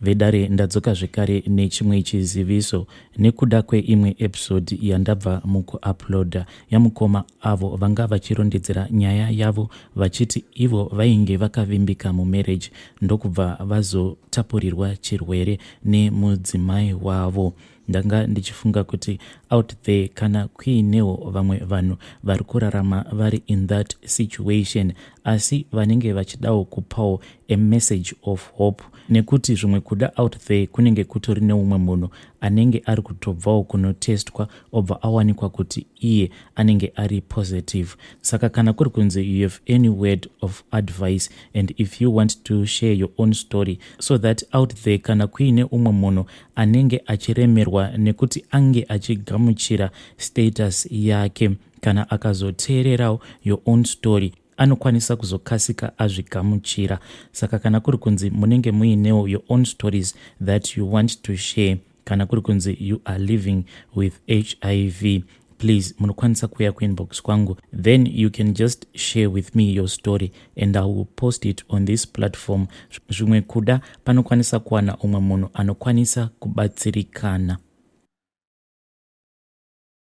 Vedare, ndadzoka zvekare nechimwe chiziviso nekuda kweimwe episode yandabva mukuuploada yamukoma avo vanga vachirondedzera nyaya yavo vachiti ivo vainge vakavimbika mumarriage ndokubva vazotapurirwa chirwere nemudzimai wavo. Ndanga ndichifunga kuti out there kana kuinewo vamwe vanhu vari kurarama vari in that situation, asi vanenge vachidawo kupawo a message of hope, nekuti zvimwe kuda out there kunenge kutori neumwe munhu anenge ari kutobvawo kunotestwa, obva awanikwa kuti iye anenge ari positive. Saka kana kuri kunzi you have any word of advice and if you want to share your own story so that out there kana kuine umwe munhu anenge achiremerwa nekuti ange achigamuchira status yake, kana akazoteererawo your own story, anokwanisa kuzokasika azvigamuchira. Saka kana kuri kunzi munenge muinewo your own stories that you want to share, kana kuri kunzi you are living with HIV, please munokwanisa kuuya kuinbox kwangu, then you can just share with me your story and I will post it on this platform. Zvimwe kuda panokwanisa kuwana umwe munhu anokwanisa kubatsirikana.